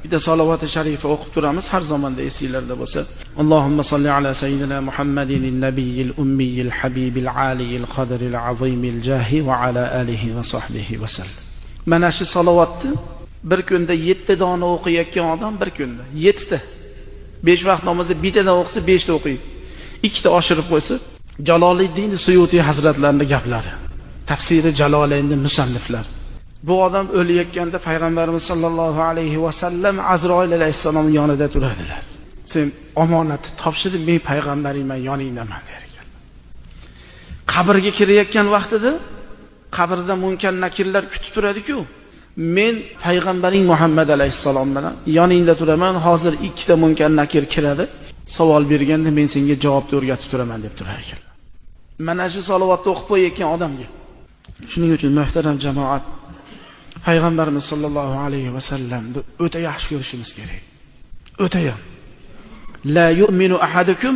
Bitta salovati sharifa o'qib turamiz, har zamonda esinglarda bo'lsa. Allohumma solli ala sayyidina Muhammadin nabiyyil ummiyil habibil aliyil qadril azimil jahi va ala alihi va sahbihi va sallam. Mana shu salovatni bir kunda 7 dona o'qiyotgan odam bir kunda 7 ta. 5 vaqt namozni bittadan o'qisa 5 ta o'qiydi. 2 ta oshirib qo'ysa, Jaloliddin Suyuti hazratlarining gaplari. Tafsiri Jalolaynning musanniflari. Bu odam o'layotganda payg'ambarimiz sollallohu alayhi va sallam Azroil alayhissalom yonida turadilar. Sen omonatni topshirib, men payg'ambaringman, yoningdaman der ekan. Qabrga kirayotgan vaqtida qabrda munkar nakirlar kutib turadi-ku. Men payg'ambaring Muhammad alayhissalom bilan yoningda turaman, hozir ikkita munkar nakir kiradi. Savol berganda men senga javobni o'rgatib turaman deb turar ekan. Mana shu salovatni o'qib qo'yayotgan odamga. Shuning uchun muhtaram jamoat, payg'ambarimiz sollallohu alayhi va sallamni o'ta yaxshi ko'rishimiz kerak. O'tayam. La yu'minu ahadukum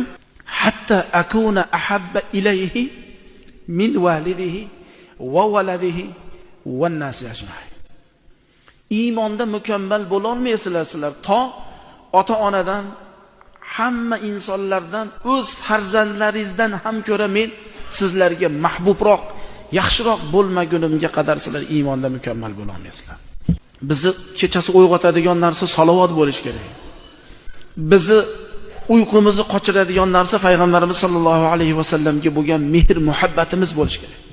hatta akuna ahabba ilayhi min validihi va waladihi van nasi ajmain. Iymonda mukammal bo'lolmaysizlar sizlar to ota-onadan, hamma insonlardan, o'z farzandlaringizdan ham ko'ra men sizlarga mahbubroq, yaxshiroq bo'lmagunimga qadar sizlar iymonda mukammal bo'lolmaysizlar. Bizni kechasi uyg'otadigan narsa salovat bo'lish kerak. Bizni uyqumizni qochiradigan narsa payg'ambarimiz sollallohu alayhi vasallamga bo'lgan mehr muhabbatimiz bo'lish kerak.